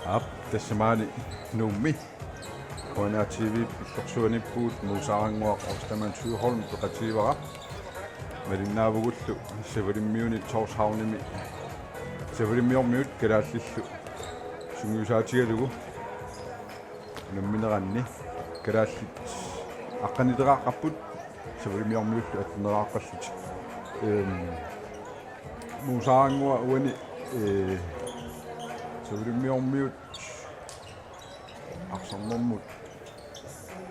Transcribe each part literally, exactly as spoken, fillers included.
Aap, tassa maani Nuummi K N R T V-p illorsuaniippugut. Muusarannguaq Ostermann Sjöholm peqativara. Malinnaavugullu Savalimmiuni Tórshavnimi Savalimmiormiut kalaallillu sungiusaatigalugu unammineranni kalaallit aqqanileqaqqapput Savalimmiormiullu attuneqaqqallutik. Ehm, Muusarannguaq uani, eh, Savalimmiormiut arsarnermut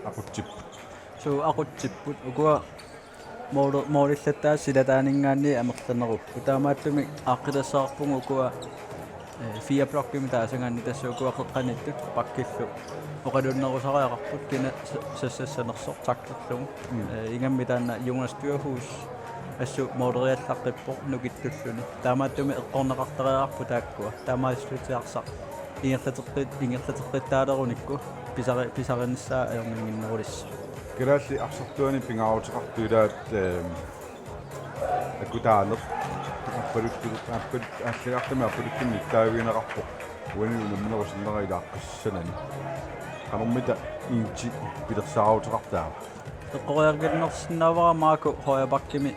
aqutsipput. Suu, aqutsipput. Ukua mooli-, moolillattaasut silataaninngaanniit amerlanerupput. Taamaattumik aaqqilassaqarpugut ukua, eh, fire blokkimi taasagaanni, tassa ukua qeqqaniittut bakkillu oqalunnerusariaqarput kina sa-, sassassanersoq tacklerlugu. Mm. Eh, ingammik taanna Jonas Dyrhus assut mooleriallaqqippoq nukittulluni. Taamaattumik eqqorneqartariaqarput taakkua. Taamaalillutik arsaq ingerlateqqit-, ingerlateqqittaalernikku pisari-, pisarinissaa ajornannginnerulissaaq. Kalaallit arsartuani pingaaruteqartut ilaat, ehm, akutaaneq. Aappaluttu-, aappalut-, aallakaatitami aappaluttumik nittaavigineqarpoq. Uani unamminerup sinnera ilaaqqissanani. Qanormita inti pilersaaruteqartaava? Eqqoriarkinnersinnaavara Maaku højre backimi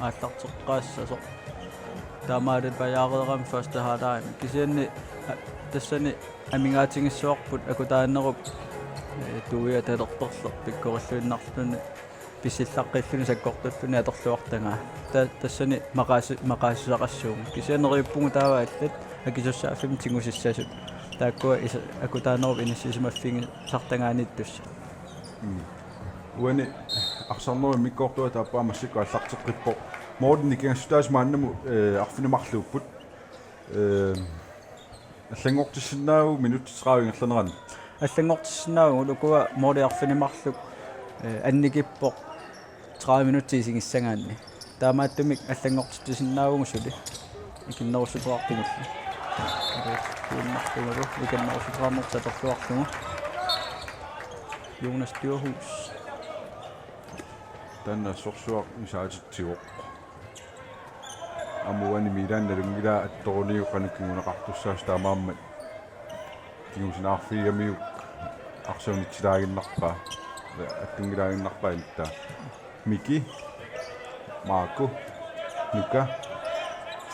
aallarteqqaassasoq. Taamaalipajaareerami første halvlegimi. Kisianni, a, tassani amigaatigissavarput akutaanerup, eh, tuia talerperleq pikkorilluinnarluni, pissillaqqilluni sakkortulluni atorluartagaa. Ta-, tassani maqaasi-, maqaasisaqassuugut. Kisianni neriuppugut taava allat akisussaaffimmi tigusissasut. Taakkua is-, akutaanerup inissisimaffigisartagaaniittussat. Mm. Uani arsarnerup immikkoortua taappaa massakkut aallarteqqippoq. Målini nikingassutaasut maannamut, eh, arfineq-marluupput. Eh, allanngortissinnaavagut minutsit tredive ingerlaneranni. Allanngortissinnaavagut ukua måli arfineq-marluk, eh, annikippoq tredive minutsit isigissagaanni. Taamaattumik allanngortitsisinnaavugut suli. Ikinnerussuteqarpugullu. Kuinnartugalu ikinnerussuteqarnertut atorluarlugu. Jonas Dyrhus. Taanna sorsuaq isaatitsivoq. Aamma uani Milan nalunngilaa attoruniuk qanoq kinguneqartussaasoq, taamaammat kingusinaarfigigamiuk arsaq unitsilaaginnarpaa, attunngilaaginnarpaa inittaa. Miki, Maaku, Nuka,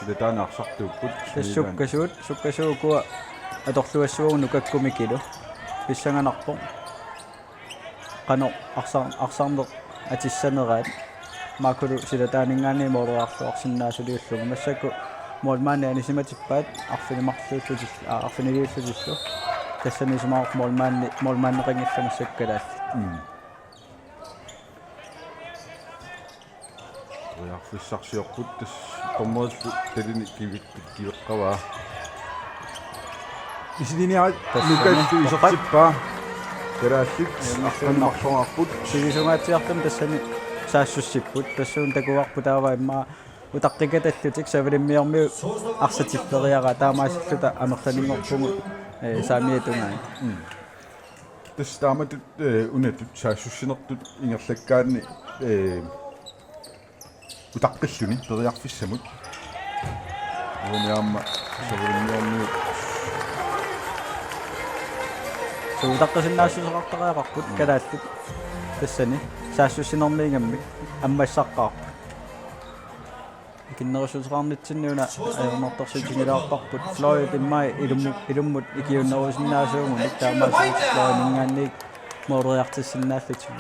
silataani arsartuupput. Tassa Milan. Sukkasuut, sukkasuut ukua atorluassuugut Nukakku Mikilu. Pissanganarpoq. Qanoq arsar-, arsarneq atissaneraat. Maakulu silataaninngaanniit mooleriarluarsinnaasuliullugu. Massakkut moolmaanni anisimatippaat arfineq-marluullutil-, aa, arfiniliullutillu. Tassani isumaqarpoq moolmaanni, moolmaanneqanngillat massakkut kalaallit. Mm. Periarfissarsiorput tassa dommerillu talini kivi-, kiveqqavaa. Isiliniarit. Tassani. Nukallu isertippaa. Kalaallit. Ajunngilluinnarpoq. Arfineq-marluarput. Sivisungaatsiartumik tassani saassussipput. Tassuuna takuarput taava immaqa utaqqikatallutik Savalimmiormiut arsaq tipperiaraa, taamaasilluta amerlaninngorpugut, eh, saamiata tungaanut. Mm. Tassa taamatut, eh, unatut saassussinertut ingerlakkaanni, eh, utaqqilluni periarfissamut. Uani aamma Savalimmiormiut. Suu, utaqqisinnaassuseqartariaqarput. Mm. Kalaallit tassani saassussinermiigammik ammassaqqaarput. Ikinnerussuteqarnitsinni una ajornartorsiutigilaarparput. Fløjit immaqa ilummu-, ilummut ikiuunnerusinnaasuugunik, taamaasigut fløjininngaanniit mooleriartissinnaallutik.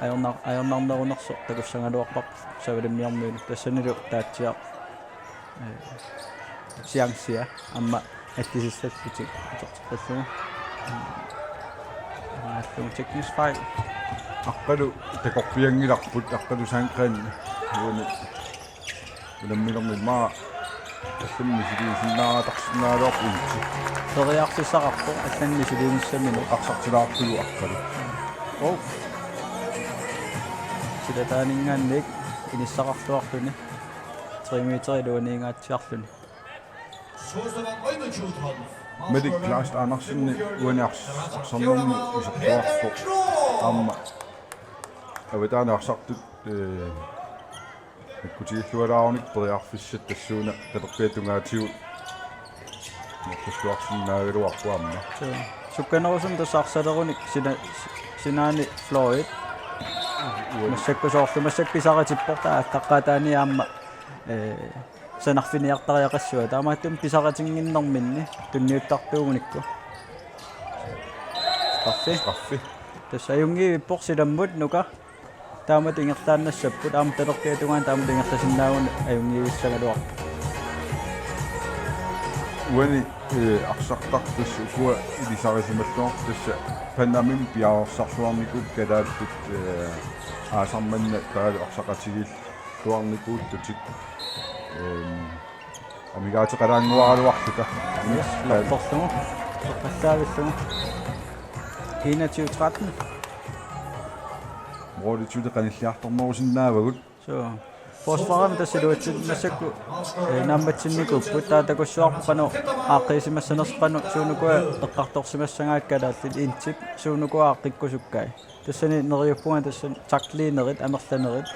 Ajornar-, ajornarnerunersoq takussagaluarparput Savalimmiormiunut. Tassanilu Taatsiaq, eh, chancea aamma allisissallutik uterteqqillugu. Aallugu teknisk fejl. Aqqalu takorpianngilarput, Aqqalu Sandgreen uani unamminermi immaqa allamik misiliisinnaatarsinnaagaluarpoq inti. Periarfissaqarpoq allamik misiliinissaminut. Arsartilaarlugu Aqqalu. Oh. Silataaninngaanniit inissaqarluarluni. Tre meter iluaniingaatsiarluni. Malik Kleist Andersen uani ars-, arsarnermut isertuarpoq. Aamma avataani arsartut, eh, nakkutigilluarlaarunik periarfissat tassuuna talerpiata tungaatigut Nukkussuarsinnaagaluarpoq aamma. Suu. Sukkanerusumik tassa arsalerunik sina-, sinaani Floyd. Uani. Massakkut soorlu, massakkut pisaratippoq, taava aallaqqaataani aamma, ee, sanarfiniartariaqassua. Taamaattumik pisaratinnginnerminni tunniuttartuugunikku. Straffi. Straffi. Tassa ajunngivippoq silammut Nuka. Taamatut ingerlaannassapput, aamma talerpiata tungaanut taamatut ingerlasinnaagunik ajunngivissagaluarpoq. Uani, ee, arsartartut ukua ilisarisimalluartut tassa Panamimi piareersarluarnikuupput kalaallit, ee, aasaq manna taavalu arsaqatigiilluarnikuullutik. Ehm, amigaateqalaannguaraluarluta. Yes, lortorlugu. Toqqassaavillugu. Enogtyve tretten. Målitut qanilliartornerusinnaavagut. Suu. Forsvarimi tassa iluatsit massakkut, ee, naammatsinnikuupput, taava takussuarput qanoq aaqqiisimassanersoq, qanoq suunukua eqqartorsimassagaat kalaallit, intip suunukua aaqqikkusukkai. Tassani neriuppunga, tassani tacklinerit, amerlanerit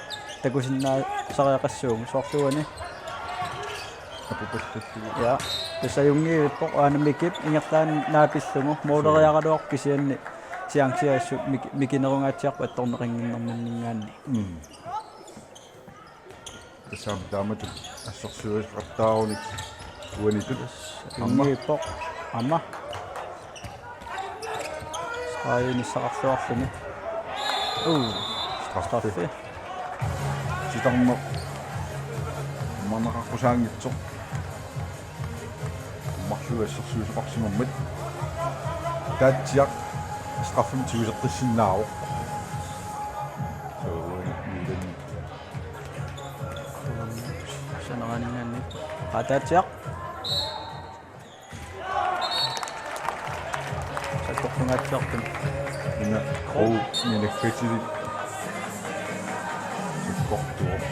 takusinnaasariaqassuugut, soorlu uani. Apupallallugu. Ja, tassa ajunngivippoq, aana Mikip ingerlaannaq naapillugu, måleriaraluarpoq kisianni chanciassut mik-, mikinerungaatsiarpoq attorneqannginnerminniingaanniit. Mm. Tassami taamatut assersuisoqartarunik uanitut. Aamma. Ingiippoq. Aamma. Stregi inissaqarluarluni. Uu. Straffi. Straffi. Titarneq. Manaqaqqusaanngitsoq. Marluk assersuisoqarsimammat. Taatsiaq straffimik tiguseqqissinnaavoq. Suu, Milan. Saneraaninngaanniit. Qaataatsiaq. Sakkortungaatsiartut. Ina, Krog, Ina Kretili. Sakkortuvoq.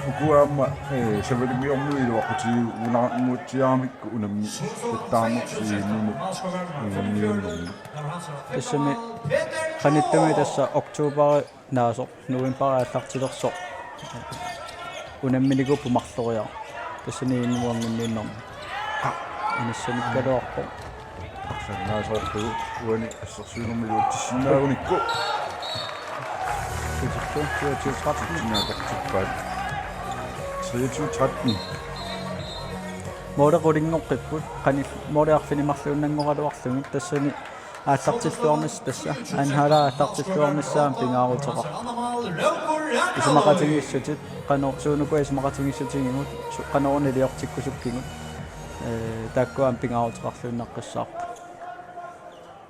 Uku aamma, eh, Savalimmiormiut iluaqutigiuunaannguatsiaramikku unammittaarnertik imminut unammiunnermi. Tassami qanittumi tassa oktobari naasoq, novembari aallartilersoq. Unamminikuupput marloriaraq. Tassani inuanngunniinnarmi. Inissamikkaluarpoq. Arsannaasoorlugu uani assersuinermi iluatsissinnaagunikku. Treogtyve tretten. Sinaatortippaat. Treogtyve tretten. Måli qulinngoqqipput, qani måli arfineq-marluinnanngoraluarlugit, tassani aallartilluarnissaq tassa, anhala aallartilluarnissaa aamma pingaaruteqarpoq. Isumaqatigiissutit, qanoq suunukua isumaqatigiissutigigut, su-, qanoruna iliortikkusukkigut, ee, taakkua aamma pingaaruteqarluinnaqqissaarput.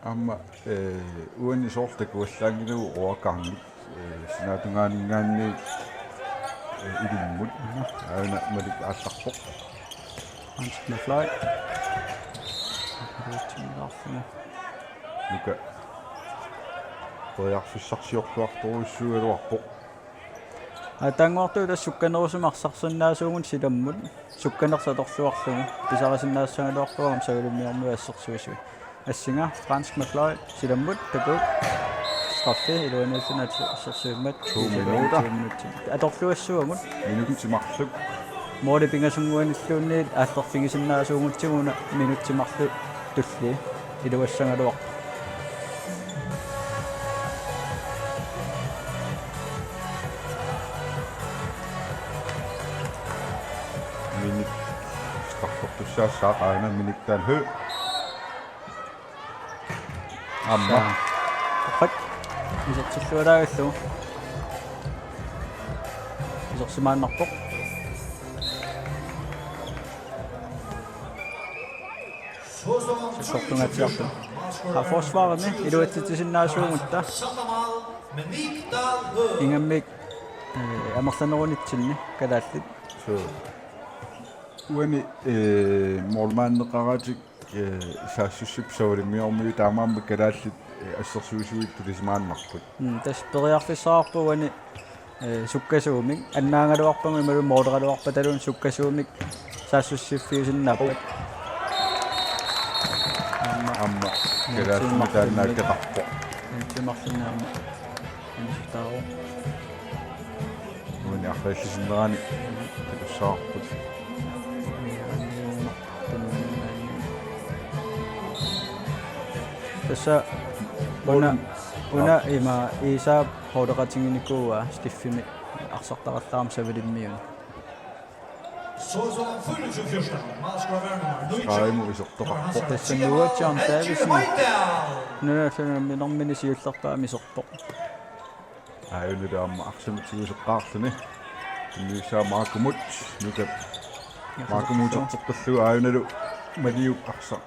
Aamma, ee, uani soorlu takuallaanngilagut uruakaarnit, ee, sinaatungaaninngaanniit, ee, ilimmut. Aana Malik aallarpoq. Hans Maflai. Nuka. Periarfissarsiorluartorujussuugaluarpoq. Aatsaannguartuuvoq tassa sukkanerusumik arsarsinnaasuugut silammut. Sukkanersaq atorluarlugu. Pisarisinnaassagaluarlugu aamma Savalimmiormiut assersuisui. Assinga, Fransk Maflai, silammut, takuuk. Straffi, iluaniilluni assersuimmat. To minutter. To minutter. Atorluassuagut. Minutsit marluk. Måli pingasunnguanilluunniit aallerfigisinnaasuugutsigu una minutsit marluk tullii. Iluassagaluarpoq. Minik straffertussaassaaq aana Minik Dalhø. Aamma. Torrak. Isertillualaagallugu. Isersimaannarpoq. Sakkortungaatsiartut. Aa, forsvarimi iluatsitsisinnaasuugutta. Ingammik, ee, amerlanerunitsinni kalaallit. Suu. Uani, ee, målmandeqaratik, ee, saassussippoq Savalimmiormiut taamaammat kalaallit, ee, assersuisuit tulisimaannarput. Mm, tassa periarfissaqarpoq uani, ee, sukkasuumik annaagaluarpagut imaluunniit måleraluarpataluunniit sukkasuumik saassussiffiusinnaappat. Aamma. Aamma. Kalaallit taanna akkeqarpoq. Minutsit marlunni aamma. Minutsit taava. Uani arriillisinnerani takussavarput. Uani arriillisinnerani. Tassa una, una ima Iisaap holdeqatiginikuuaa stiffimik arsartarallaarami savalimmiuni. Sosovan femogtyve fjorten, Mads Graverno, Norwegian. Qaimut isertoqarpoq. Tassa Nuutsiaq Davidsen. Nunallu unamminermini siullerpaamik iserpoq. Aajuna aamma arsamik tiguseqqaarluni. Tunniussaa Maakumut, Nukap. Maakumut uterteqqillugu aajunalu Maliup arsaq.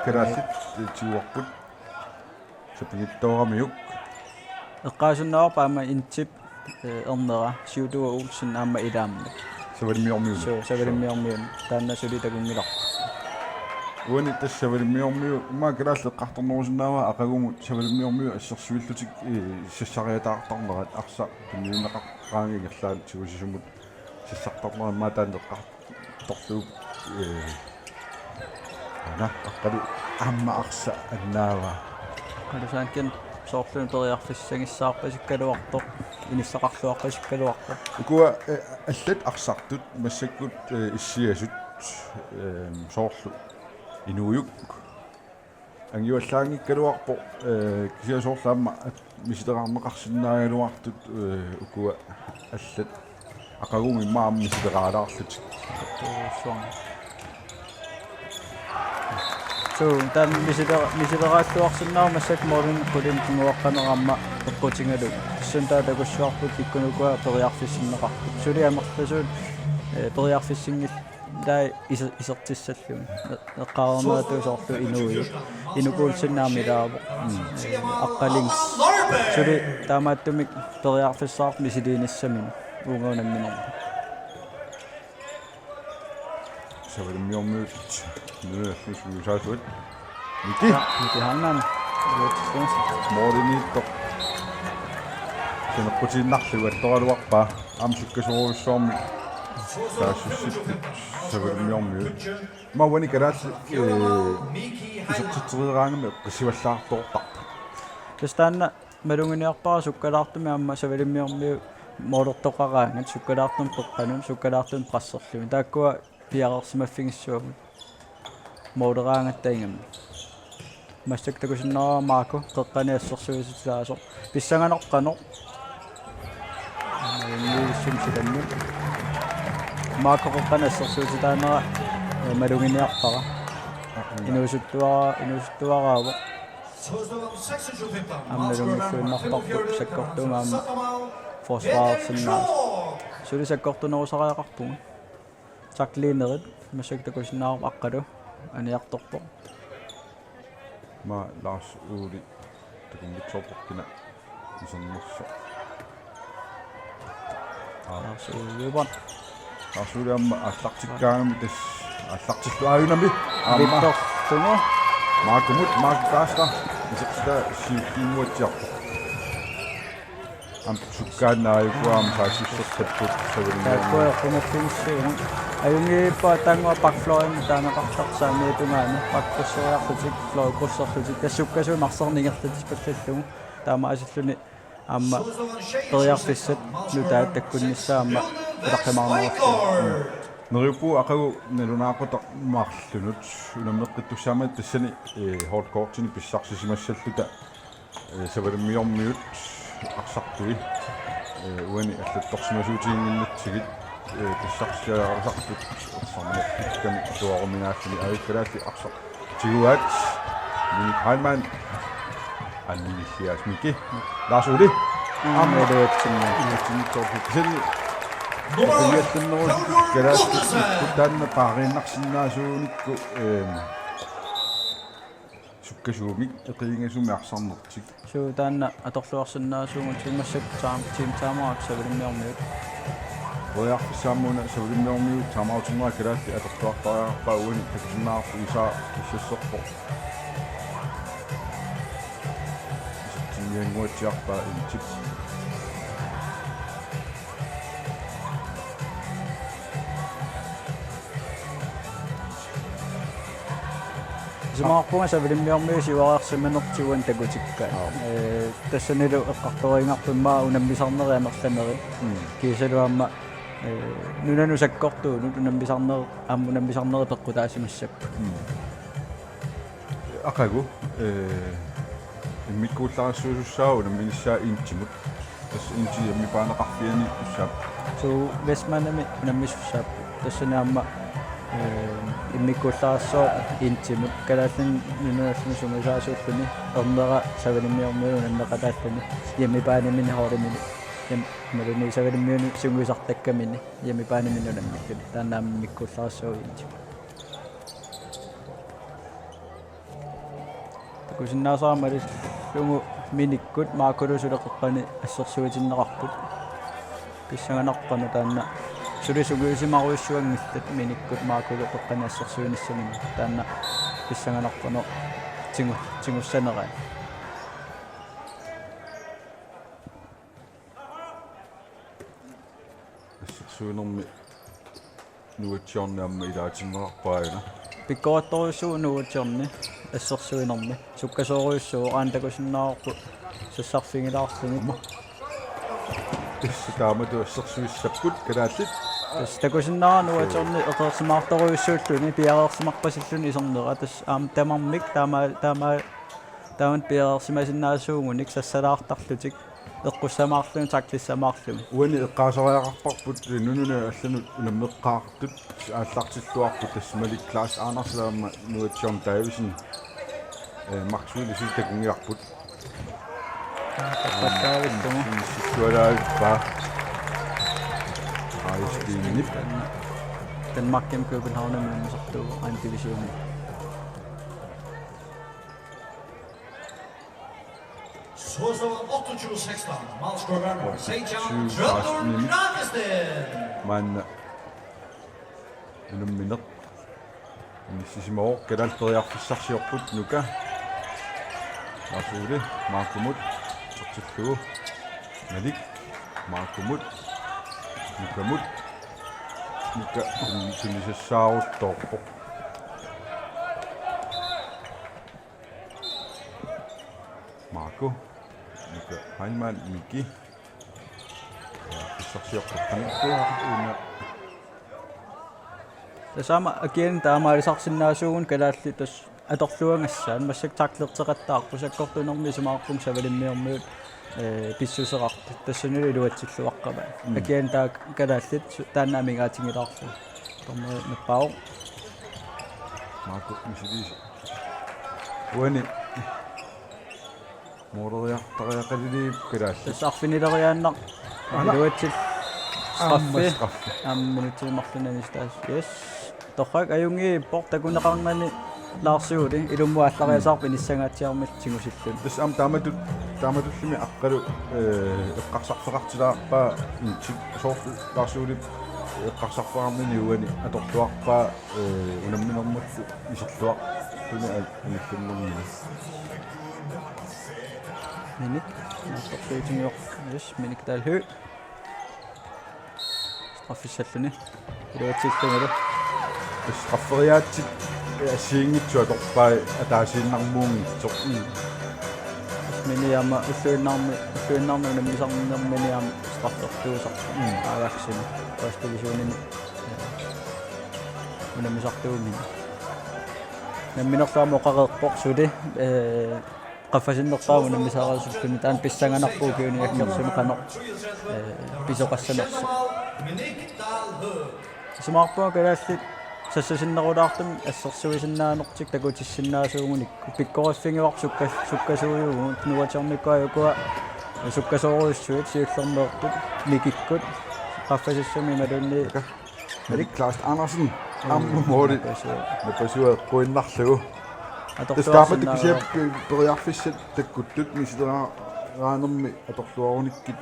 Kalaallit tiguarput. Sapigittooramiguk. Eqqaasunnaarpa aamma Intip, eh, ernera, Siutua Olsen aamma ilaammat. Savalimmiormiut. Suu, Savalimmiormiut. Taanna suli takunngilarput. Uani tassa Savalimmiormiut, immaqa kalaallit eqqartornerusinnaavaat aqagumut Savalimmiormiut assersuillutik, eh, sassariataartarnerat arsaq tunniunneqaraangat ingerlaannaq tigusisumut sassartarnerat immaqa taanna eqqartorlugu, eh, ana aqqalu aamma arsaq annaavaa. Aqqalu Sandgreen soorlumi periarfissagissaarpasikkaluartoq, inissaqarluarpasikkaluartoq. Ukua, eh, allat arsartut massakkut, eh, issiasut, eh, soorlu Inuujuk. Angivallaanngikkaluarpoq, eh, kisianni soorlu aamma at-, misileraarneqarsinnaagaluartut, eh, ukua allat aqagumut immaqa aamma misileraalaarlutik. Tuussuarmi. Suu, taanna misilera-, misileraalluarsinnaavoq massakkut målimi qulinik kinguaqqaneq aamma eqqutigalugu. Tassa taava takussuarput kikkunuku periarfissinneqarput. Suli amerlasuut, eh, periarfissinngil-, taava iser-, isertissallugit. E-, eqqaareerneratut soorlu Inuujuk. Inuk Olsen aamma ilaavoq. Mm. Eh, Aqqalu Lynge. Suli taamaattumik periarfissaqarput misiliinissaminut uunga unamminermi. Savalimmiormiut nunallu sungiusaasuat. Miki. Ja, Miki Hannan. Målimiittoq. Saneqqutiinnarlugu attoraluarpaa. Aamma sukkasoorujussuarmik taassussipput Savalimmiormiut. Immaqa uani kalaallit, eh, isertitseriaraangamik eqqissisivallaartoortarput. Tassa taanna maluginiarpara sukkalaartumik aamma Savalimmiormiut målertoqaraangat sukkalaartumik qeqqanut, sukkalaartumik presserlugit. Taakkua piareersimaffigissavarput. Måleraangatta ingammik. Massakkut takusinnaavara Maaku qeqqani assersuisitaasoq. Pissanganaq qanoq. Aamma Inuujussum silammut. Maaku qeqqani assersuisitaanera, eh, maluginiarpara. Inuusuttuara-, inuusuttuaraavoq. Aamma nalunngilluinnarparput sakkortuumik aamma forsvarersinnaasoq. Suli sakkortunerusariaqarpugut. Tacklinerit massakkut takusinnaavarput Aqqalu aniartorpoq. Immaqa Lars Ole takunngitsoorpoq kina isernersoq. Aa. Lars Ole Løberen. Lars Ole aamma aallartikkaangami tassa aallartillugu aajunami. Aamma. Vittorsugu. Maakumut, Maaku Kaasta. Isertitaa siulliunnguatsiarpoq. Aamma sukkaannaajuku aamma saassusserpakkut Savalimmiormiut. Taakkua eqqumaffigissuugut. Ajunngilaq taanngua bakfløjimi taaneqartartut saamiata tungaanut. Bakkrydserlutik, fløjkrydserlutik. Tassa sukkasuumik arsarneq ingerlatissallugu. Taamaasilluni aamma periarfissat nutaat takkunnissaat aamma utaqqimaarnerullugu. Neriuppugut aqagu nalunaaqutaq marlunut unammeqqittussaammat tassani, eh, holdcourtini pissarsisimassalluta. Eh, Savalimmiormiut arsartui. Eh, uani allattorsimasuutiginnginnatsigit, eh, pissarsiarisartut ersarinnerlukkami atuaruminaalluni avikkalaassi arsaq tiguaat. Minik Heilmann. Anni Elias Miki. Lars Ole. Aamma. Aamma iluatsinni. Iluatsinni torfik. Kisianni. Oqingiallinnerusukkut kalaallit ikkut taanna paariinnarsinnaasuunikku, ehm, sukkasuumik eqiingasumik arsarnertik. Suu, taanna atorluarsinnaasuugut, massakkut taam-, team timeout Savalimmiormiut. Periarfissaq aamma una Savalimmiormiut timeoutinnera kalaallit atorluartariaqarpaat uani takusinnaavarput Iisaa kissasserpoq. Isertinniannguatsiarpaa Intip. Isumaqarpunga Savalimmiormiut siuariarsimanertik uani takutikkaat. Aap. Ee, tassanilu eqqartoriinnarput immaqa unammisarnerit amerlanerit. Mm. Kiisalu aamma, ee, nunanut sakkortuunut unammisarner-, aamma unammisarnerit peqqutaasimassapput. Mm. Aqagu. Ee, immikkuullarissuusussaavoq unamminissaa Intimut. Tassa Inti hjemmebane-qarfiani tussaap. Suu, Vestmandimi unammissussaapput. Tassani aamma, ee, immikkuullarissuaq Intimut. Kalaallit Nunaanni sungiusaasuulluni. Ernera Savalimmiormiunut unammeqataalluni. Hjemmebanemini holdimini. Hjem-, imaluunniit Savalimmiunut sungiusartakkamini. Hjemmebanemini unammilluni. Taanna aamma immikkuullarissuaq Intimut. Takusinnaasara malillugu Minikkut Markulu suli qeqqani assersuitinneqarput. Pissanganarpoq taanna. Suli sungiusimarujussuanngillat Minikkut Markulu qeqqani assersuinissaminut. Taanna pissanganarpoq tigu-, tigussanerai. Assersuinermi nuatsiorni aamma ilaatinneqarpaa ila. Pikkorissorujussuuvoq nuatsiorni assersuinermi. Sukkasoorujussuuvoq, aana takusinnaavarput sassarfigilaarluni. Aamma. Tassa taamatut assersuissapput kalaallit. Tassa takusinnaavara nuatsiorni eqeersimaartorujussuulluni piareersimarpasilluni isernera. Tassa aamma tamarmik taama-, taama-, taamatut piareersimasinnaasuugunik sassalaartarlutik. Eqqussamaarlugit, taklissamaarlugit. Uani eqqaasariaqarparput nunanut allanut unammeqqaartut aallartilluarput, tassami Claus Andersen aamma Nuatsiorn Davidsen, ee, Maxwell suli takunngilarput. Tappassaavittumu. Sissualaavippa. Aajustiinip. Danmarkimi Københavnimi unammisartuuvoq anden divisioni. Sosa otteogtyve seksten, målscoreren Sejan Trøndlund Dragesteen. Maanna unammineq inissisimavoq, kalaallit periarfissarsiorput. Nuka. Lars Ole, Markumut, sortillugu. Malik, Markumut, Nukamut. Nuka, tun-, tunisassaaruttoorpoq. Marco. Mika Heilmann, Miki. Ja, pissarsiorput qanittut una. Tassa aamma agiani taamaalisarsinnaasuugut kalaallit tassa atorluagassaat, massakkut taklerteqattaarput, sakkortunermi isumaqarpunga Savalimmiormiut, ee, pissuseqartut. Tassanilu iluatsilluaqqammat. Mm. Agiani taava kalaallit su-, taanna amigaatigilaarlugu. Dommeri nappaavoq. Marco Misilisi. Uani. Mooriartariaqalillugu kalaallit. Tassa arfinileriaannaq. Aana. Iluatsillugu. Aamma straffi. Straffi. Aamma minutsini marlunani taas. Yes. Torrak ajunngippoq takuneqarnani Lars Ole, ilummut aallariasaarpoq inissangaatsiarmillu tigusilluni. Tassa aamma taamatut, taamatulli Aqqalu, ee, eqqarsarfeqartilaarpaa Intik, soorlu Lars Olep eqqarsarfeqarnini uani atorluarpaa, ee, unamminermullu iserluartuni a-, anillannermini. Minik, naatsorsuutigior-, yes, Minik Dalhøj. Straffissalluni. Iluatsillungalu. Strafferiaatsit assigiinngitsut atorpai ataasiinnarmuunngitsoq. Mm. Mini aamma ulluinnarni, ulluinnarni unammisarnermini aamma straffertuusarpoq. Mm. Ajaximi. Første divisionimi. Unammisartuumini. Namminerlu aamma oqareerpoq suli, ee, qaffasinnerpaamik unammisaareersulluni, taanna pissanganarpoq ukiuni aggersuni qanoq, ee, pisoqassanersoq. Isumaqarpunga kalaallit sassasinnerulaartumik assersuisinnaanertik takutissinnaasuugunikku. Pikkoriffigivarput sukka-, sukkasuujugut, nuatsiornikkut ukua sukkasoorujussuit siullermeerput, Mikikkut qaffasissumik imaluunniit Malik Claus Andersen. Mm. Aamma mooli. Napasua. Napasua eqquinnarlugu. Atorluarsinnaa-. Tassa taamatut kisianni pe-, periarfissat takkuttut misileraanermi atorluarunikkit,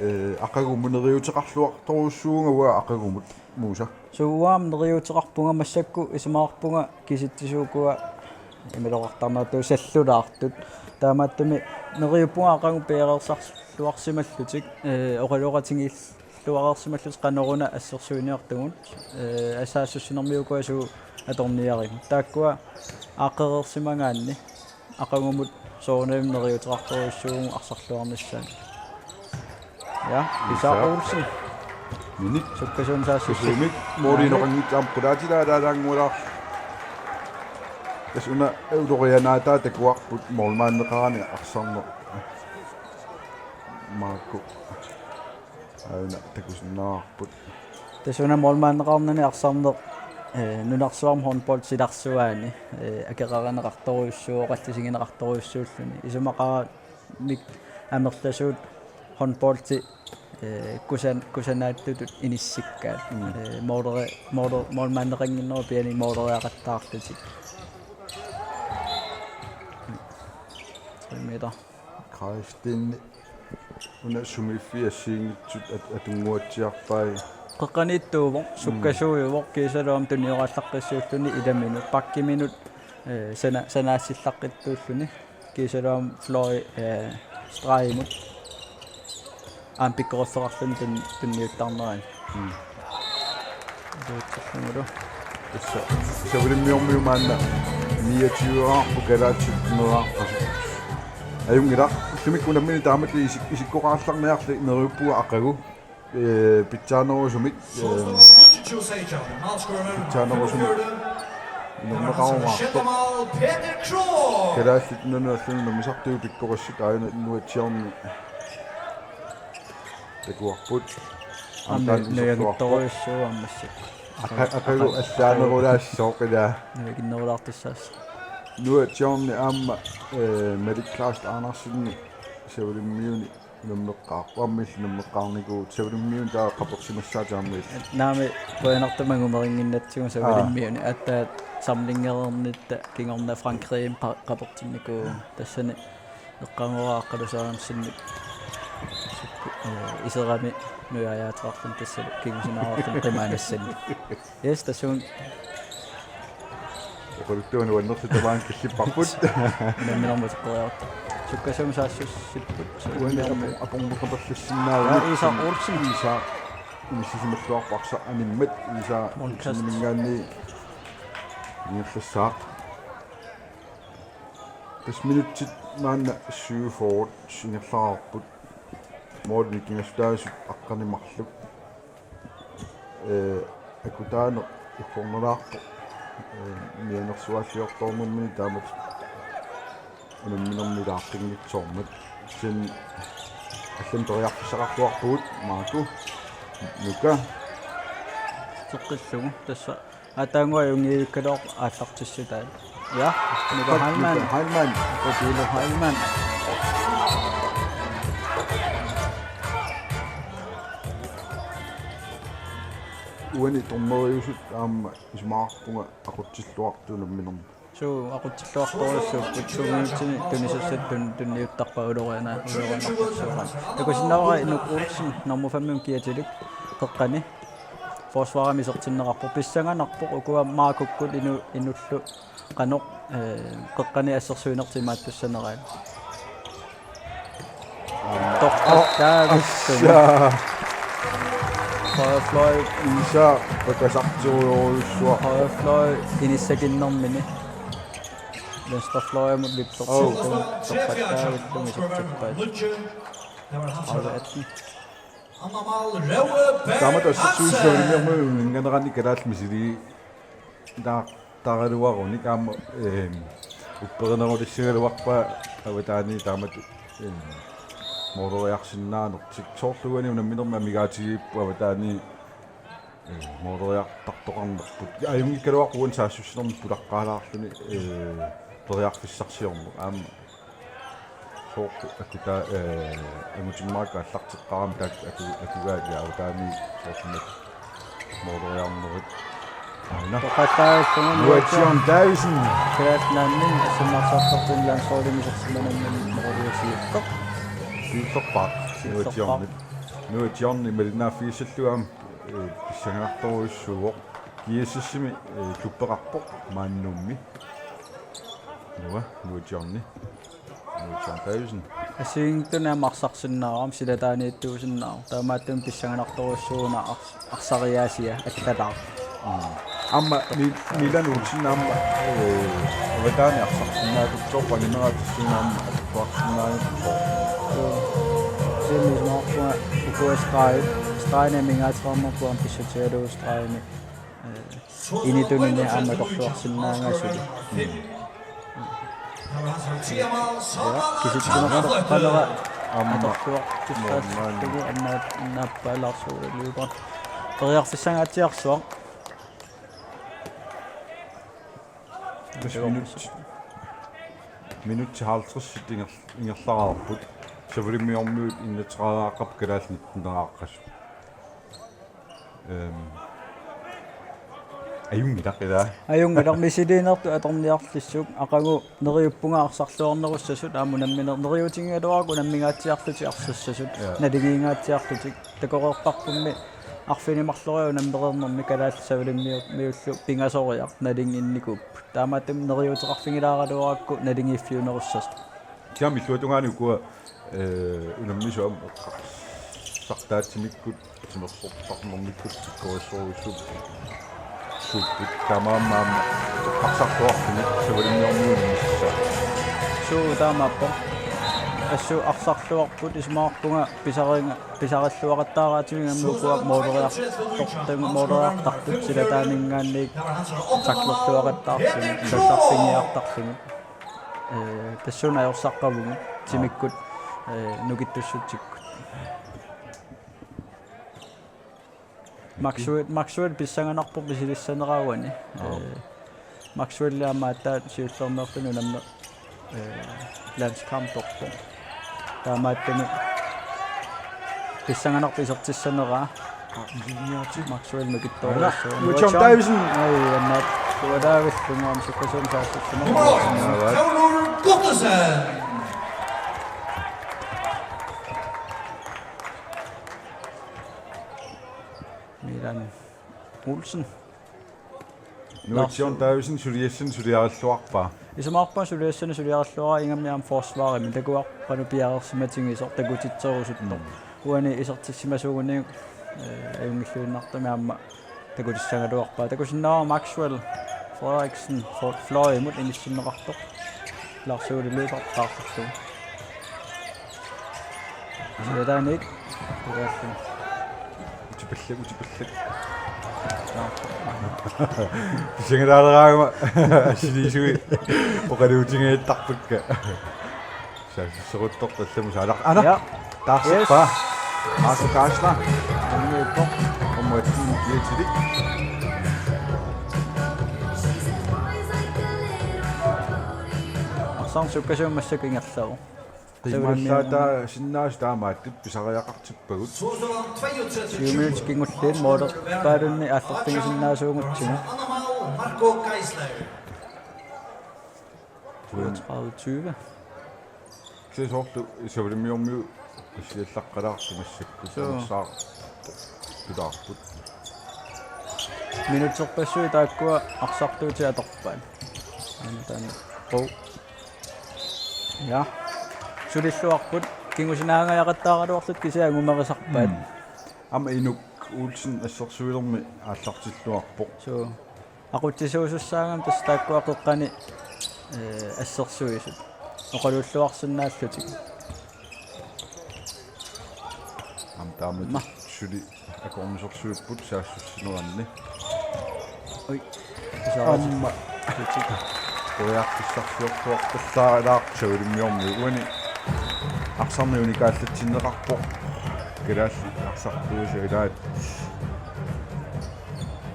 ee, aqagumut neriuuteqarluartorujussuuvunga uanga aqagumut Musa. Suu, uanga aamma neriuuteqarpunga, massakkut isumaqarpunga kisitsisit ukua imaluunniit salluaartut. Taamaattumik neriuppunga aqagu piareersarluarsimallutik, ee, oqaloqatigiil- luareersimallutik qanoruna assersuiniartugut, ee, assaassussinermi ukua suut atorniarigut. Taakkua aaqqereersimagaanni aqagumut soorunami neriuuteqartorujussuuvugut arsarluarnissaat. Ja, Isak Isak Olsen. Minik. Sukkasuumik saassussip. Sukkasuumik. Mooli inoqanngitsoq aamma qulaatilaalaalaanngualaarlugu. Tassa una ulorianaataat takuarput målmandeqarani arsarneq. Marco. Aana takusinnaavarput. Tassa una målmandeqarnani arsarneq, eh, nunarsuarmi håndbold silarsuaani, eh, akeqarineqartorujussuuvoq, oqallisigineqartorujussuulluni. Isumaqarami amerlasuut håndboldi, eh, kusan-, kusanaatsutut inissikkaat. Mm. Eh, måleri-, måler-, målmandeqannginnerup piani måleriaqattaarlutik. Tre meter. Karsten, una sumiiffiit assigiinngitsut at-, atunnguatsiarpai. Qeqqaniittuuvoq, mm, sukkasuujuvoq, kiisalu aamma tunioraallaqqissuulluni ilaminut, bakkiminut, eh, sana-, sanaassallaqqittuulluni, kiisalu aamma fløj, eh, stregimut. Aamma pikkoriffeqarluni tun-, tunniuttarnerani. Mm. Tuutserlugulu. Tassa Savalimmiormiut maanna niogtyveqarput, kalaallit sytteneqarput. Ajunngilaq, ullumikkut unammineq taamatut isik-, isikkoqarallarniarli neriuppunga aqagu. Eh, pitsaanerusumik, eh, pitsaanerusumik inerneqarumaartoq. Kalaallit Nunaat allanut unammisartut pikkorissut aajuna Nuatsiorneq. Takuarput. Aamma aamma taanna nujakittorujussuuvoq aamma massakkut. Aka-, aqagu allaanerulaassooq ilaa. Nujakinnerulaartussaasoq. Nuatsiorneq aamma, eh, Malik Klaust Andersen Savalimmiuni unammeqqaarpoq, aamma illit unammeqqaarnikuuvutit, Savalimmiuni taava qapersimassaat aamma illit. Naamik, qujanartumik angumerinnginnatsigu. Aa. Savalimmiuni aatsaat samlingereernitta kingorna Frankrigimi qa-, qapertinnikuuvugut, tassani eqqaamavaaqqalusaarsinnik. Sukku-, eh, iserami nujajaateqarluni tassalu kingusinaarluni qimaanassannik. Yes, tassuun. Oqaluttuani uannersi tamaanga killipparput. Unamminermut uteqqeriarta. Sukkasuumik saassussipput. Uani apu-, apornerpallassinnaagami. Ja, Isak Olsen. Isak inissisimalluarparsa animmat Isak Olsen. Olseninngaanniit ingerlassaaq. Tassa minutsit maanna syvogfyrre ingerlareerput. Målini kingassutaasut aqqaneq marluk. Eh, akutaaneq uggornalaarpoq. Eh, mianersuaalliortoornermini taamatut unamminermi ilaaqqinngissormat. Sen allan periarfissaqarluarpugut, Marco. Nuka. Teqqillugu tassa. Aataannguaq ajunngikkaluarpoq aallartissutaa. Ja, Nuka Heilmann. Nuka Heilmann. Nuka Heilmann. Uani dommeriusut aamma isumaqarpunga aqutsilluartut unamminermi. Suu, aqutsilluartorujussuupput, to minutsinit tunisassat tun-, tunniuttarpaat uloriana-, ulorianartorsuuvoq. Takusinnaavat Inuk Olsen, nummer fem-imik kiatilik, qeqqani. Forsvarimi isertinneqarpoq, pissanganarpoq, ukua Markukkut inu-, Inullu qanoq, eh, qeqqani assersuinertik imaattussaneraat. Torqattaavissumik. Assa. Højre fløj. Isak pakasartorujussuaq. Højre fløj inissakinnermini. Venstre fløjimut vippertittunik. Au. Torqattaavilluni isertippaat. Tredive atten. Taamatut assersuussaanermi uninganerani kalaallit misiligilaartaraluarunik aamma, ehm, upperinerulissigaluarpaa avataani taamatut, ehm, måleriarsinnaanertik. Soorlu uani unamminermi amigaatigiipput avataani, ehm, måleriartartoqarnerput. Ajunngikkaluarpoq uani saassussinermi pulaqqaalaarluni, ehm, periarfissarsiorneq. Aamma soorlu akutaa, eh, angutimmaakka aallarteqqaarami taakku aku-, akugaat ja avataani soorlu måleriarnerit. Aana. Torqattaavilluni Nuatsiorneq Davidsen. Kalaallit Nunaanni assersuutigalugu landsholdimi isersimanani måleriarsiuvoq. Siullerpaaq. Siullerpaaq. Nuatsiorneq. Nuatsiorneq malinnaaffigissallugu aamma, eh, pissanganartorujussuuvoq. G S S-imi, eh, klubbeqarpoq maani Nuummi. Nuka, Nuatsiorneq. Nuatsiorneq Davidsen. Assigiinngitsunik aamma arsarsinnaavoq, silataaniittuusinnaavoq. Taamaattumik pissanganartorujussuuvoq una ars-, arsariaasia allalaaq. Mm. Aamma ni-, Nilan Olsen aamma, eh, avataani arsarsinnaatut soorlu angineraa tassuuna aamma atorluarsinnaanngitsoq. Suu. Kisianni isumaqarpunga ukua stregit, stregini amigaateqarnerput aamma pissutigalugu stregini, eh, initunini aamma atorluarsinnaagaat suli. Mm. Ja, kisitsinersoq qanera atorluartussaassuugut annaat-, annaappaalaarsuugut liupa. Periarfissangaatsiarsuaq. Tassa minut, minut halvtreds inger-, ingerlareerput. Savalimmiormiut enogtrediveraarput, kalaallit nitten-eraaqqasut. Ehm. Ajunngilaq ilaa. Ajunngilaq, misiliinertut atorniarlissuk, aqagu neriuppunga arsarluarnerussasut, aamma unamminer-, neriuutigigaluarakku unammingaatsiarlutik arsassasut, ja, naligiingaatsiarlutik. Takoreerparpummi arfineq-marloriarluni unammereernermi kalaallit savalimmiut-, miullu pingasoriarluni nalinginnikuupput. Taamaattumik neriuuteqarfigilaaraluarakku naligiiffiunerussasoq. Kisianni illuatungaani ukua, eh, unammisut aamma eqqarsartaatsimikkut, timersortarnermikkut, pikkorissorujussuupput. Suupput, taamaammat aamma arsarluartumik savalimmiormiut unammissaat. Suu, taamaappoq. Assut arsarluarput, isumaqarpunga pisariga-, pisarilluaqattaaraatigut aamma ukua mooleriartortut, mooleriartartut silataaninngaanniit tacklerluaqattaarlugit, sassarfigiartarlugit. Eh, tassuuna ajorsaqqavugut timikkut, eh, nukittussutsikkut. Maxwell, Maxwell pissanganarpoq misilissanera uani. Aap. Eh, Maxwell aamma aatsaat siullermeerluni unammeq, eh, landskamperpoq. Taamaattumik pissanganarpoq isertissaneraa. Maxwell nukittoorujussuuvoq. Nutsjorn Davidsen. Ai, annaat. Sualaavillunga aamma sukkasuumik saassussimasoq. Milan Olsen. Nutsjorn Davidsen suliassani suliarilluarpaa. Isumaqarpunga suliassani suliarilluaraa, ingammik aamma forsvarimi, takuarpara piareersimatigisoq, takutitserusuttoq. Mm. Uani isertissimasuuguniuk, eh, ajunngilluinnartumik aamma takutissagaluarpaa. Takusinnaavara Maxwell Frederiksen, Flo-, Florimut inissinneqartoq. Lars Ole Lyberth qaarlugulu. Silataanik. Ugaallun. Utipallak, utipallak. Pissangalaaleraangama assiliisui oqaluutigiittarpakka. Saassusseruttortut allamut saalaq. Ana. Ja. Taarserpaa. Yes. Marco Geisler. Anniuppoq. Ommuatsin kiatilik. Arsaq sukkasuumik massakkut ingerlavoq. Qiimmallaataasinnaasut taamaattut pisariaqartippagut. Syv minutsit kingulliit målerpaalunni aallerfigisinnaasuugutsigu. Toogtredive tyve. Kisianni soorlu savalimmiormiut qissiallaqqalaartut massakkut. Suu. Amersaartut tulaarput. Minutserpassuit taakkua arsartuutit atorpaat. Aana taanna. Qov. Ja. Sulilluarput kingusinaangajaqattaaraluarlutik kisianni angumerisarpaat. Mm. Aamma Inuk Olsen assersuilermi aallartilluarpoq. Suu. Aqutsisuusussaagami tassa taakkua qeqqani, eh, assersuisut. Oqaluulluarsinnaallutik. Aamma taama. Ma. Suli akornusersuipput saassussineranni. Ui. Pisaratik. Aamma. Periarfissarsiortuarpallaarilaarpoq savalimmiormiut. Uani arsarneq unikaallatsinneqarpoq. Kalaallit arsartuusaat ilaat.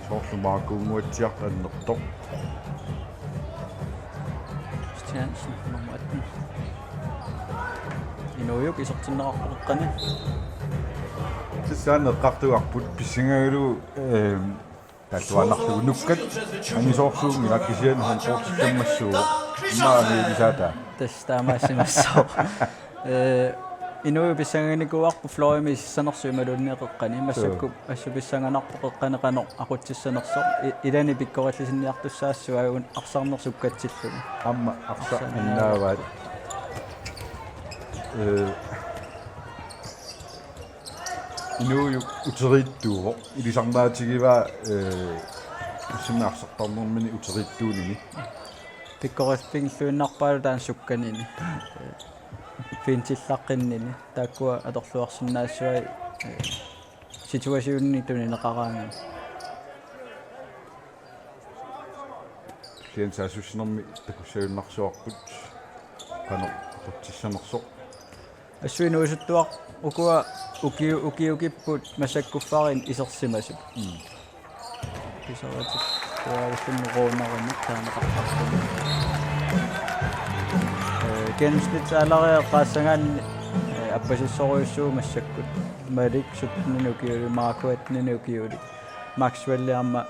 Soorlu Markuunnguatsiaq annertoq. Christiansen, nummer atten. Inuujuk isertinneqarpoq qeqqani. Tassa eqqartugarput pissangagalugu, ehm, taattuaannarlugu nukkat angisoorsuunngilaq kisianni håndboldi kammassuuvoq. Immaqa angiulisaataa. Tassa taamaassimassaaq. Eh, Inuujuk pissangaginikuuarput Florimit isissanersoq imaluunniit qeqqani. Massakkut assut pissanganarpoq qeqqani qanoq aqutsissanersoq. I-, ilani pikkorillisinniartussaassavagut arsarneq sukkatsillugu. Aamma arsaq annaavaat. Annaavaat. Eh, Inuujuk uteriittuuvoq. Ilisarnaatigivaa, eh, assimi arsartarnermini uteriittuunini. Pikkoriffigiilluinnarpaalu taanna sukkanini. Fintillaqqinninni. Taakkua atorluarsinnaassavai, eh, situationini tunineqaraangami. Tulliani saassussinermi takussagunarsuarput. Qanoq aqutsissanersoq. Assut inuusuttuaq ukua ukiu-, ukiukipput massakkuffaarin isersimasut. Mm. Pisaratik tuaavillunni ruunarimik taaneqartarluni. Eh, gennemsnitsalderia eqqaassagaanni, eh, appasissorujussuuvoq massakkut. Malik syttenini ukiulik, Marco attenini ukiulik. Maxwell aamma, eh,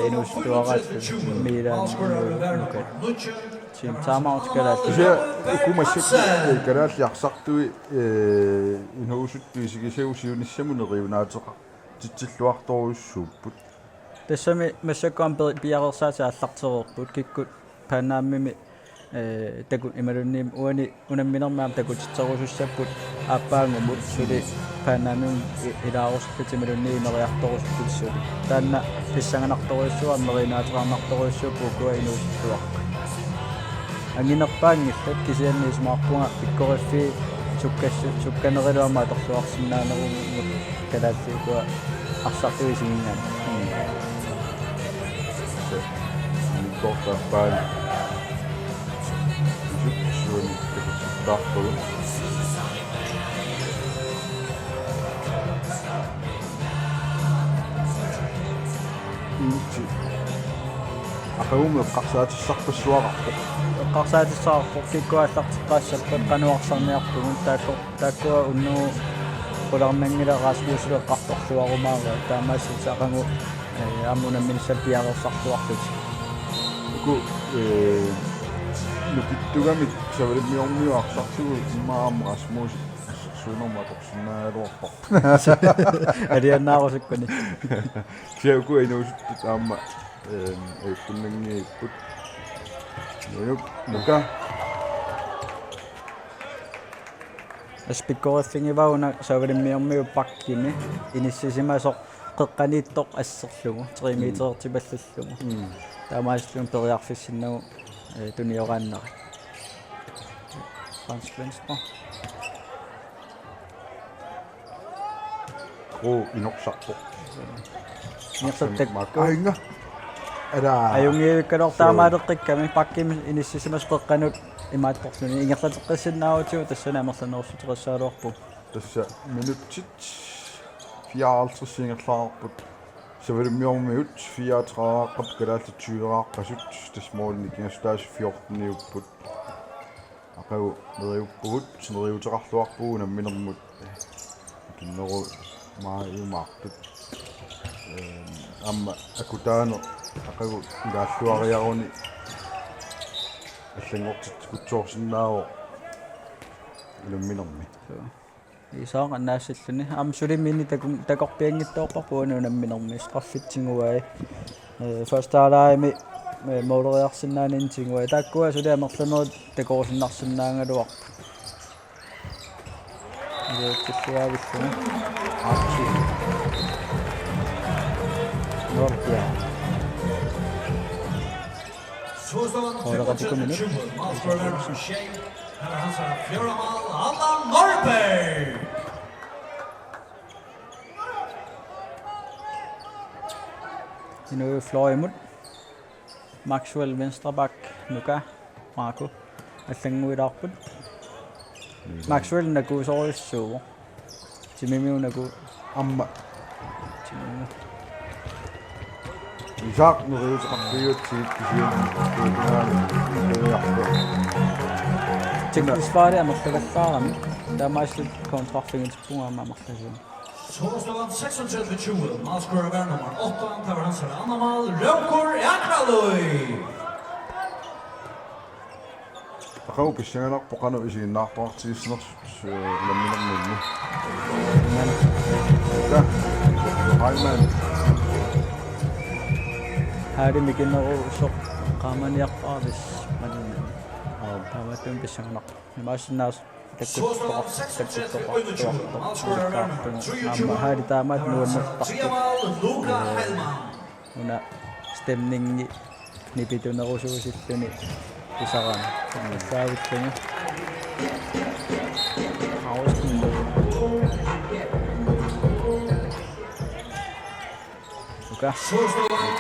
inuusuttuaraalluni Milan inuulik. Team Timeout kalaallit. Kisianni uku massakkut, eh, kalaallit arsartui, eh, inuusuttut isigisavut siunissamut neriunaateqartitsilluartorujussuupput. Tassami massakkut aamma peri-, piareersaatit aallartereerput kikkut Pan Amimi, eh, taku-, imaluunniit uani unamminermi aamma takutitserusussapput aappaagumut suli Pan Amimut i-, ilaarusullutik imaluunniit imeriartorusullutik suli. Taanna pissanganartorujussuuvoq aamma neriunaateqarnartorujussuupput ukua inuusuttuarput. Anginerpaanngillat kisianni isumaqarpunga pikkoriffiit sukkassu-, sukkanerilu aamma atorluarsinnaanerummata kalaallit ukua arsartui isigigaanni. Mm. Se, anginerpaani. Isut suuni takutittarpagut. Inuit. Aqagumut eqqarsaatissarpassuaqarpoq. Eqqarsaatissaqarpoq kikkut aallarteqqaassappat qanoq arsarniarpugut taakku, taakkua unnugu qularnanngilaq Rasmusilu eqqartorluarumaarpoq taamaasilluni aqagu, eh, aamma unamminissamut piareersarluarlutik. Uku, eh, nukittugamik Savalimmiormiut arsartugut immaqa aamma Rasmus assersuinermut atorsinnaagaluarparput. Alianaarusukkuni. Kisianni uku inuusuttut aamma, ehm, ajukkunnanngivipput. Nujuk, Nuka. Tassa pikkoriffigivaa una Savalimmiormiut bakkimi inissisimasoq qeqqaniittoq asserlugu, tre meterertipallallugu. Mm. Taamaasilluni periarfissinnagu, eh, tunioraannarik. Fransk venstre. Uu, inorsarpoq. Ingerlateqqikka. Aajuna. Ala. Ajunngikkaluartoq taamaaleqqikkami bakkimi inissisimasoq qeqqanut imaattorluni. Ingerlateqqissinnaagutta tassani amerlanerussuteqassagaluarpugut. Tassa minutsit fireoghalvtreds ingerlareerput. Savalimmiormiut fireogtredive-aaqqat kalaallit tyve-aaqqasut tassa målinik kingassutaasut fjorteniupput. Aqagu neriuppugut, neriuteqarluarpugut unamminermut. Kinneru maajumaartut. Ehm, aamma akutaaneq aqagu ilaalluariaruni allanngortitsikkutsoorsinnaavoq unamminermi. Suu. Iisaaq annaassilluni. Aamma suli mini taku-, takorpianngitsoorparput uani unamminermi. Straffit tiguai. Eh, første halvlegimi, eh, måleriarsinnaanermini tiguai. Taakkua suli amerlanerit takorusunnarsinnaagaluarput. Iluatsilluaavilluni. Aatsi. Nordia. Højre ret i kommunen. Inuit fløjimut. Maxwell venstre back, Nuka, Marco. Allannguilaarput. Maxwell nakuusorujussuuvoq. Timimiunaku. Aamma. Timimiu. Isak neriuteqarfigiutsigit kisianni. Teknisk fejl amerlavallaarami. Taamaasilluni kontrarfigitippunga aamma amerlasuut. Skovsnederen seksogtredive tyve, målscorer nummer otte, Tavarans Annamal Rømkur Akraløy. Aqagu pissanganarpoq qanoq isiginnaartoqartigissinersut, eh, unamminerminni. Ja. Heimann. Haali mikinerusoq qaamaniarpaavis malunnani. Aap. Taamaattumik pissanganarpoq. Imaassinnaavoq takkuttoqar-, takkuttoqartuartoq. Aamma haali taamaat nuannertartoq. Una stemningi nipitunerusuusilluni pisarami. Allaavilluni. Uka. Uka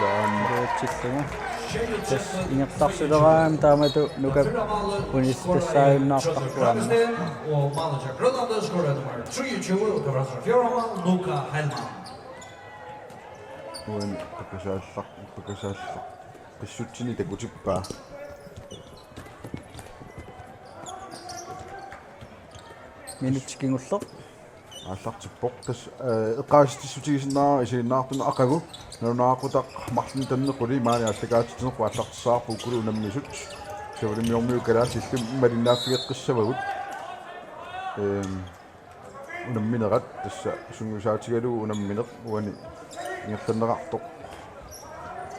aamma. Iluatsillugu. Tassa ingerlarsileraangami taamatut Nukap unitsissaajunnaartarpoq aamma. Uani pakasaallaq, pakasaallaq. Pissutsini takutippaa. Minutsi kingulleq. Aallartippoq. Tassa, eh, eqqaasitsissutigisinnaavarput isiginnaartunut aqagu. Nalunaaqutaq marlunnik tanneq quli maani aallakaatitsinerput aallartissavarput uku unammisut. Savalimmiormiut kalaallit illit malinnaaffigeqqissavagut. Ehm, unamminerat tassa sungiusaatigalugu unammineq uani ingerlanneqartoq.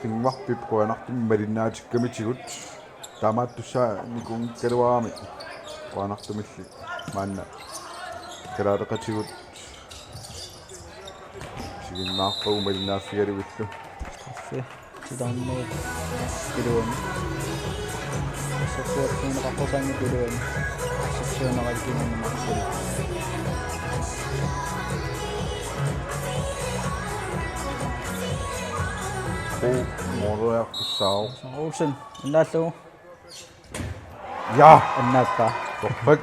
Qinnguarpip qujanartumik malinnaatikkamitsigut. Taamaattussaanikuunngikkaluarami qujanartumilli maanna kalaaleqatigut isiginnaarpagut malinnaaffigalugillu. Straffe. Titarnerit iluani. Assersuutigineqartussanngitsoq iluani. Assersuutigineqartussanngitsoq. Uu, mooriartussaavoq. Olsen, innaallugu. Ja, annaappaa. Torrak.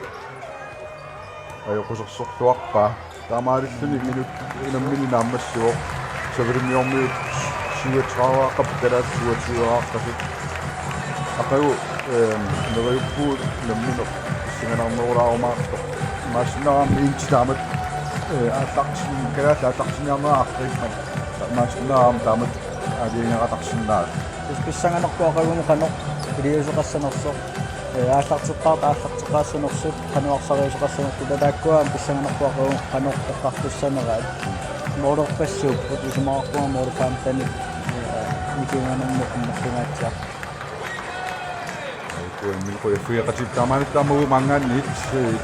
Ajoqusersorluarpaa. Taamaalilluni minut unammineq naammassivoq. Savalimmiormiut syvogtredive-aaqqapput kalaallit syvogtyve-aaqqasut. Aqagu, ehm, neriuppugut unammineq pissanganarnerulaarumaartoq. Imaassinnaavoq aamma indtil taamatut, eh, aallartin-, kalaallit aallartinniarnerat arriippat. Imaassinnaavoq aamma taamatut aalajangeqatarsinnaasoq. Tassa pissanganarpoq aqagumut qanoq iliuuseqassanersoq. Ee, aallarteqqaartut aallarteqqaassanersut, qanoq arsariuseqassanertut, tassa taakkua aamma pissanganarpoq aqagumut qanoq eqqartussaneraat. Moolerpassuupput, isumaqarpunga mooriffaamtanik, ee, nikinganermut annertungaatsiarpoq. Uku unammineq qujaffigeqatigiipput taamaalilluta aamma uagut maanngaanniit, ee,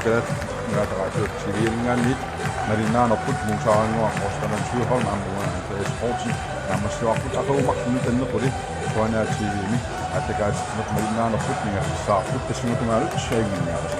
kalaallit nunaata radiortivianngaanniit malinnaanerput Muusaaranngua Rostan Thyholm aamma uanga Andreas Poulsen naammassivarput aqagu marlunnik tanneq quli Qujanaat T V-mi aallakaatitsineq malinnaanerput ingerlassavarput tassunga tungaanut ajunnginniarisi.